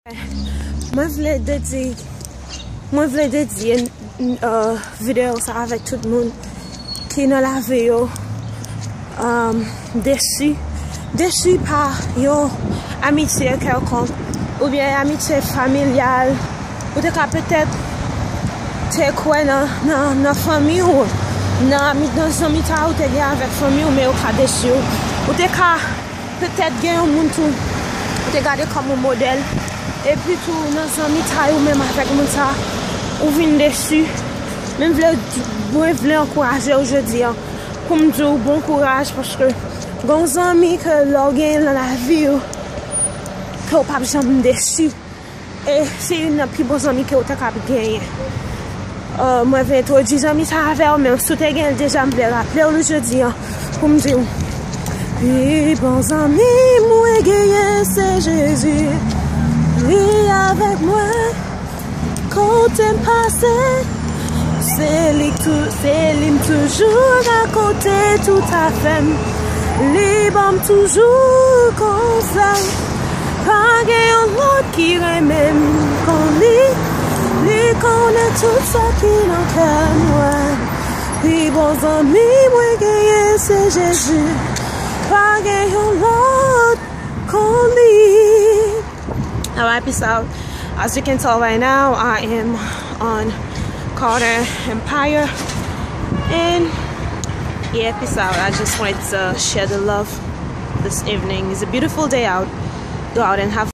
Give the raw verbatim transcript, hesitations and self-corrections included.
Mwen vle dedye, mwen vle dedye, uh, videyo sa avèk tout moun ki nan lavi yo, um, desi, desi pa yon amitye kèlkonk, oubyen amitye familyal, ou te ka petèt te kwè nan, nan, nan fanmi w, nan, ami- nan zanmitay ou te gen avèk fanmi w, men yo ka desi w. Ou te ka petèt gen yon moun tou ou te gade kòm yon modèl, epi tou nan zanmitay ou menm avèk moun sa, ou vin desi. Men m vle, mwen vle ankouraje w jodi a, pou m di w bon kouraj, paske gen yon zanmi ke lè w genyen nan lavi w, ke w p ap janm desi. E se youn nan pi bon zanmi ke w ta kab genyen. Uh, mwen vle entwodui zanmi sa avè w, men si w te gen l deja, m vle raple w li jodi a, pou m di w, pi bon zanmi mwen genyen se Jezi. Li avèk mwen kote m pase. Se li tou, se li m toujou rakonte tout afè m. Li ban m toujou konsèy. Pa gen yon lòt ki renmen m kon li. Li konnen tout sa ki nan kè mwen. Pi bon zanmi mwen genyen se Jezi. Pa gen yon lòt kon li. Alright, peace out. As you can tell right now, I am on Carter Empire. And yeah, peace out. I just wanted to share the love this evening. It's a beautiful day out. Go out and have